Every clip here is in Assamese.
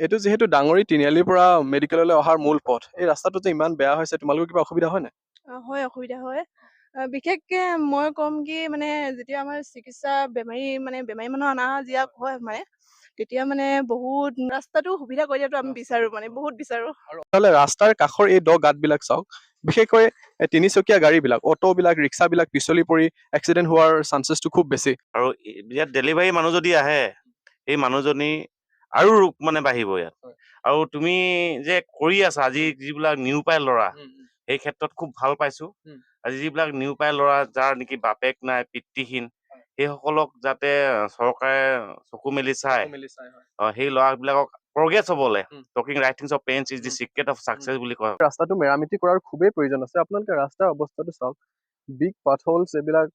এইটো যিহেতু ডাঙৰি তিনিআলিৰ পৰা মেডিকেললৈ অহাৰ মূল পথ, এই ৰাস্তাটো যে ইমান বেয়া হৈছে, তোমালোকৰ কিবা অসুবিধা হয় নাই? হয়, অসুবিধা হয়। বিশেষকে মই ক'ম কি মানে যেতিয়া আমাৰ চিকিৎসা বেমাৰী মানে বেমাৰী মানুহ অনা যিয়া হয়, মানে তেতিয়া মানে বহুত ৰাস্তাটো সুবিধা কৰি দিয়াটো আমি বিচাৰো, মানে বহুত বিচাৰো। আৰু নহ'লে ৰাস্তাৰ কাষৰ এই দ গাঁতবিলাক চাওক, বিশেষকৈ এই তিনিচকীয়া গাড়ীবিলাক, অ'টোবিলাক, ৰিক্সাবিলাক পিছলি পৰি এক্সিডেণ্ট হোৱাৰ চান্সেছটো খুব বেছি। আৰু ইয়াত ডেলিভাৰী মানুহ যদি আহে, সেই মানুহজনী আৰু ৰোগ মানে বাঢ়িব ইয়াত। আৰু তুমি যে কৰি আছা আজি যিবিলাক নিউ পাই ল'ৰা, সেই ক্ষেত্ৰত খুব ভাল পাইছো। আজি যিবিলাক নিউ পাই ল'ৰা, যাৰ নেকি বাপেক নাই, পিতৃহীন, সেইসকলক যাতে চৰকাৰে চকু মেলি চায়, সেই ল'ৰাবিলাকক প্ৰগ্ৰেছ হ'বলে, talking right things of parents is the secret of success বুলি কয়। ৰাস্তাটো মেৰামতি কৰাৰ খুবেই প্ৰয়োজন আছে। আপোনালোকে ৰাস্তাৰ অৱস্থাটো চাওক, বিগ পাথহলছ এইবিলাক,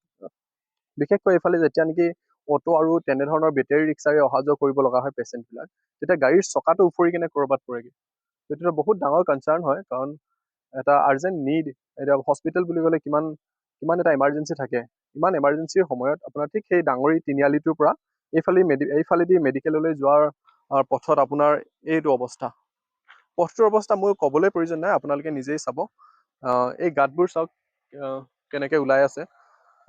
বিশেষকৈ এইফালে যেতিয়া নেকি অ'টো আৰু তেনেধৰণৰ বেটেৰী ৰিক্সাৰে অহা যোৱা কৰিব লগা হয় পেচেণ্টবিলাক, তেতিয়া গাড়ীৰ চকাটো উফৰি কিনে ক'ৰবাত পৰেগৈ। সেইটো বহুত ডাঙৰ কনচাৰ্ণ হয়, কাৰণ এটা আৰ্জেণ্ট নিড, এতিয়া হস্পিটেল বুলি ক'লে কিমান এটা ইমাৰ্জেঞ্চি থাকে। ইমান ইমাৰ্জেঞ্চিৰ সময়ত আপোনাৰ ঠিক সেই ডাঙৰি তিনিআলিটোৰ পৰা এইফালেদি মেডিকেললৈ যোৱাৰ পথত আপোনাৰ এইটো অৱস্থা। পথটোৰ অৱস্থা মোৰ ক'বলৈ প্ৰয়োজন নাই, আপোনালোকে নিজেই চাব। এই গাঁতবোৰ চাওক, কেনেকৈ ওলাই আছে,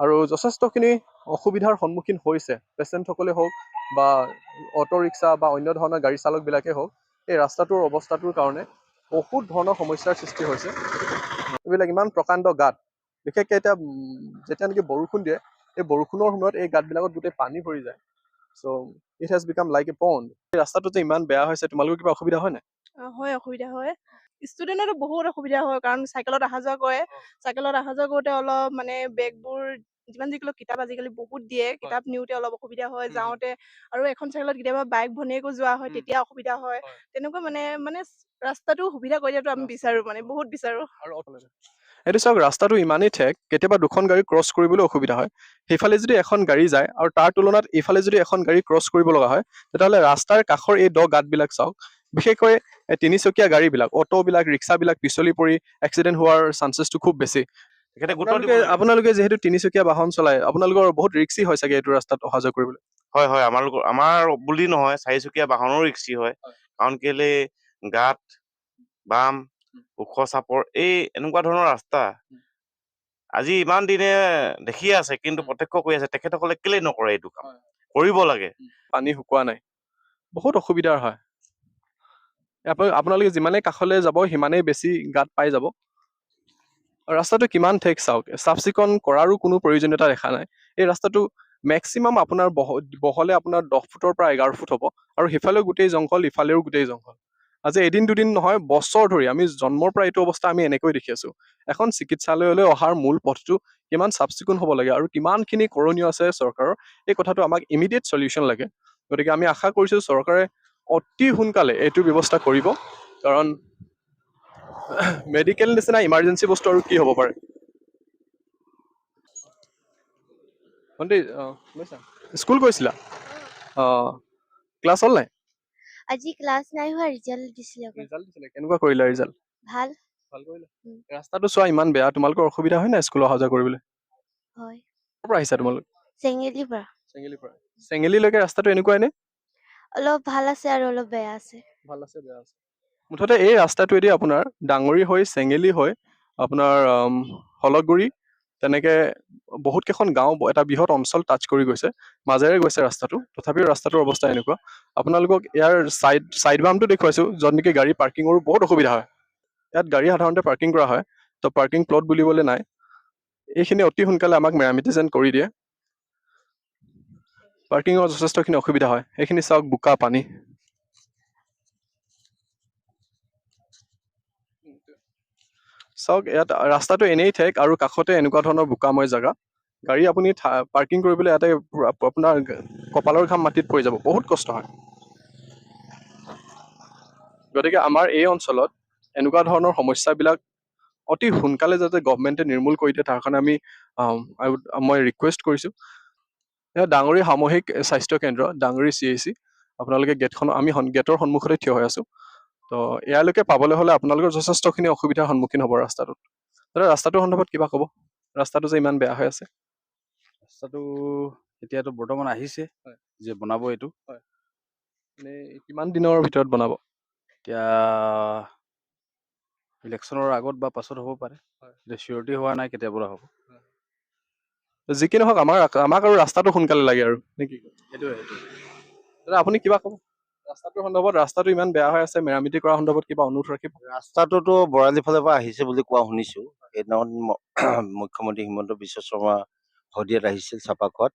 আৰু যথেষ্টখিনি অসুবিধাৰ সন্মুখীন হৈছে পেচেণ্টসকলে হওক বা অ'টো ৰিক্সা বা অন্য ধৰণৰ গাড়ী চালকবিলাকেই হওক। এই ৰাস্তাটোৰ অৱস্থাটোৰ কাৰণে বহুত ধৰণৰ সমস্যাৰ সৃষ্টি হৈছে। এইবিলাক ইমান প্ৰকাণ্ড গাঁত, বিশেষকৈ এতিয়া যেতিয়া নেকি বৰষুণ দিয়ে, এই বৰষুণৰ সময়ত এই গাঁতবিলাকত গোটেই পানী ভৰি যায়। So it has become like a pond. এই ৰাস্তাটো যে ইমান বেয়া হৈছে, তোমালোকৰ কিবা অসুবিধা হয় নাই? হয়, অসুবিধা হয়। ষ্টুডেণ্টৰো বহুত অসুবিধা হয়, কাৰণ চাইকেলত অহা যোৱা কৰে। চাইকেলত অহা যোৱা কৰোঁতে অলপ মানে বেগবোৰ যিমান যি ক'লেও কিতাপ আজিকালি বহুত দিয়ে, কিতাপ নিওঁতে অলপ অসুবিধা হয় যাওঁতে। আৰু এখন চাইকেলত কেতিয়াবা বাইক ভনীয়েকো যোৱা হয়, তেতিয়া অসুবিধা হয়। তেনেকুৱা মানে মানে ৰাস্তাটো সুবিধা কৰি দিয়াটো আমি বিচাৰো, মানে বহুত বিচাৰো। আৰু এইটো চাওক, ৰাস্তাটো ইমানেই ঠেক, কেতিয়াবা দুখন গাড়ী ক্ৰছ কৰিবলৈ অসুবিধা হয়। সেইফালে যদি এখন গাড়ী যায় আৰু তাৰ তুলনাত এইফালে যদি এখন গাড়ী ক্ৰছ কৰিব লগা হয়, তেতিয়াহ'লে ৰাস্তাৰ কাষৰ এই দ গাঁতবিলাক চাওক, বিশেষকৈ এই তিনিচকীয়া গাড়ীবিলাক, অ'টোবিলাক, ৰিক্সাবিলাক পিছলি পৰি এক্সিডেণ্ট হোৱাৰ চান্সেছটো খুব বেছি। তেখেতে গুৰুত্ব দিব লাগে। আপোনালোকে যিহেতু তিনিচকীয়া বাহন চলায়, আপোনালোকৰ বহুত ৰিক্সি হয় চাগে এইটো ৰাস্তাত অহা যোৱা কৰিবলৈ? হয়, হয়, আমাৰ বুলি নহয়, চাৰিচকীয়া বাহনৰো ৰিক্সি হয়। কাৰণ কেলে গাঁত, বাম, ওখ চাপৰ এই এনেকুৱা ধৰণৰ ৰাস্তা আজি ইমান দিনে দেখি আছে, কিন্তু প্ৰত্যক্ষ কৰি আছে, তেখেতসকলে কেলে নকৰে এইটো কাম? কৰিব লাগে। পানী শুকোৱা নাই, বহুত অসুবিধাৰ হয়। আপোনালোকে যিমানেই কাষলৈ যাব সিমানেই বেছি গাঁত পাই যাব। ৰাস্তাটো কিমান ঠেক চাওক, চাফ চিকুণ কৰাৰো কোনো প্ৰয়োজনীয়তা দেখা নাই। এই ৰাস্তাটো মেক্সিমাম আপোনাৰ বহলে আপোনাৰ 10 ফুটৰ পৰা 11 ফুট হ'ব, আৰু সিফালেও গোটেই জংঘল, ইফালেও গোটেই জংঘল। আজি এদিন দুদিন নহয়, বছৰ ধৰি আমি জন্মৰ পৰা এইটো অৱস্থা আমি এনেকৈ দেখি আছো। এখন চিকিৎসালয়লৈ অহাৰ মূল পথটো কিমান চাফ চিকুণ হ'ব লাগে আৰু কিমানখিনি কৰণীয় আছে চৰকাৰৰ, এই কথাটো আমাক ইমিডিয়েট চলিউশ্যন লাগে। গতিকে আমি আশা কৰিছো চৰকাৰে অতি সোনকালে এইটো ব্যৱস্থা কৰিব, কাৰণ মেডিকেল নিচিনা ইমাৰ্জেঞ্চি বস্তু আৰু কি হ'ব পাৰে। ভণ্টি, গৈছা? স্কুল গৈছিলা? ক্লাছ হ'ল নাই? আজি ক্লাছ নাই হোৱা, ৰিজাল্ট দিছিলে অকল। ৰিজাল্ট দিছিলে, কেনেকুৱা কৰিলা ৰিজাল্ট? ভাল। ভাল কৰিলা? ৰাস্তাটো চোৱা ইমান বেয়া, তোমালোকৰ অসুবিধা হয় নাই স্কুল অহা যোৱা কৰিবলৈ? হয়। ক'ৰ পৰা আহিছা তোমালোক? চেঙেলিৰ পৰা। চেঙেলিৰ পৰা। চেঙেলিলৈকে ৰাস্তাটো এনেকুৱাই নে? অলপ ভাল আছে আৰু অলপ বেয়া আছে। ভাল আছে, বেয়া আছে। মুঠতে এই ৰাস্তাটোৱেদি আপোনাৰ ডাঙৰি হৈ চেঙেলি হৈ আপোনাৰ হলগুৰি তেনেকে বহুত কেইখন গাঁও, এটা বৃহৎ অঞ্চল টাচ কৰি গৈছে, মাজেৰে গৈছে ৰাস্তাটো। তথাপিও ৰাস্তাটোৰ অৱস্থা এনেকুৱা। আপোনালোকক ইয়াৰ চাইড বামটো দেখুৱাইছো, য'ত নেকি গাড়ী পাৰ্কিঙৰো বহুত অসুবিধা হয়। ইয়াত গাড়ী সাধাৰণতে পাৰ্কিং কৰা হয়, তো পাৰ্কিং প্লট বুলিবলৈ নাই। এইখিনি অতি সোনকালে আমাক মেৰামতি যেন কৰি দিয়ে। পাৰ্কিঙৰ যথেষ্টখিনি অসুবিধা হয়। এইখিনি চাওক, বোকা পানী। চাওক, ইয়াত ৰাস্তাটো এনেই ঠেক আৰু কাষতে এনেকুৱা ধৰণৰ বোকাময় জেগা। গাড়ী আপুনি পাৰ্কিং কৰিবলৈ ইয়াতে আপোনাৰ কপালৰ ঘাম মাটিত পৰি যাব, বহুত কষ্ট হয়। গতিকে আমাৰ এই অঞ্চলত এনেকুৱা ধৰণৰ সমস্যাবিলাক অতি সোনকালে যাতে গভমেণ্টে নিৰ্মূল কৰি দিয়ে, তাৰ কাৰণে মই ৰিকুৱেষ্ট কৰিছোঁ। এয়া ডাঙৰী সামূহিক স্বাস্থ্য কেন্দ্ৰ, ডাঙৰী চি এইচ চি। আপোনালোকে গেটখন, আমি গেটৰ সন্মুখতে থিয় হৈ আছোঁ। তো ইয়ালৈকে পাবলৈ হ'লে আপোনালোকৰ যথেষ্টখিনি অসুবিধাৰ সন্মুখীন হ'ব ৰাস্তাটোত। দাদা, ৰাস্তাটোৰ সন্দৰ্ভত কিবা ক'ব? ৰাস্তাটো যে ইমান বেয়া হৈ আছে। ৰাস্তাটো এতিয়াতো বৰ্তমান আহিছে যে বনাব এইটো। মানে কিমান দিনৰ ভিতৰত বনাব? এতিয়া ইলেকশ্যনৰ আগত বা পাছত হ'ব পাৰে। এতিয়া চিয়ৰিটি হোৱা নাই কেতিয়াৰ পৰা হ'ব। যি কি নহওক, আমাক আৰু ৰাস্তাটো সোনকালে লাগে আৰু, নে কি কয়? সেইটোৱে, সেইটোৱে। দাদা, আপুনি কিবা ক'ব ৰাস্তাটোৰ সন্দৰ্ভত? ৰাস্তাটো ইমান বেয়া হৈ আছে, মেৰামতি কৰা সন্দৰ্ভত কিবা অনুৰোধ ৰাখিব? ৰাস্তাটোতো বৰালি ফালৰ পৰা আহিছে বুলি কোৱা শুনিছো। সেইদিনাখন মুখ্যমন্ত্ৰী হিমন্ত বিশ্ব শৰ্মা শদিয়াত আহিছিল চাপাখোৱাত,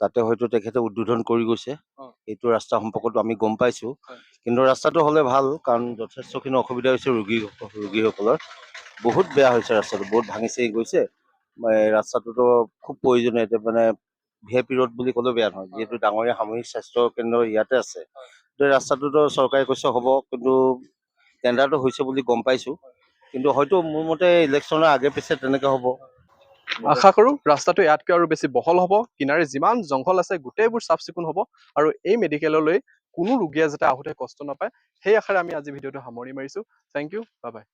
তাতে হয়তো তেখেতে উদ্বোধন কৰি গৈছে। এইটো ৰাস্তা সম্পৰ্কতো আমি গম পাইছো। কিন্তু ৰাস্তাটো হ'লে ভাল, কাৰণ যথেষ্টখিনি অসুবিধা হৈছে ৰোগীসকলৰ। বহুত বেয়া হৈছে ৰাস্তাটো, বহুত ভাঙি চিঙি গৈছে। এই ৰাস্তাটোতো খুব প্ৰয়োজনীয়। এতিয়া মানে ভিআইপি ৰোড বুলি ক'লেও বেয়া নহয়, যিহেতু ডাঙৰীয়া সামূহিক স্বাস্থ্য কেন্দ্ৰ ইয়াতে আছে। তো এই ৰাস্তাটোতো চৰকাৰে কৈছে হ'ব, কিন্তু টেণ্ডাৰটো হৈছে বুলি গম পাইছো। কিন্তু হয়তো মোৰ মতে ইলেকশ্যনৰ আগে পিছে তেনেকে হ'ব। আশা কৰোঁ ৰাস্তাটো ইয়াতকৈ আৰু বেছি বহল হ'ব, কিনাৰে যিমান জংঘল আছে গোটেইবোৰ চাফ চিকুণ হ'ব আৰু এই মেডিকেললৈ কোনো ৰোগীয়ে যাতে আহোঁতে কষ্ট নাপায়, সেই আশাৰে আমি আজি ভিডিঅ'টো সামৰণি মাৰিছোঁ। Thank you, bye bye.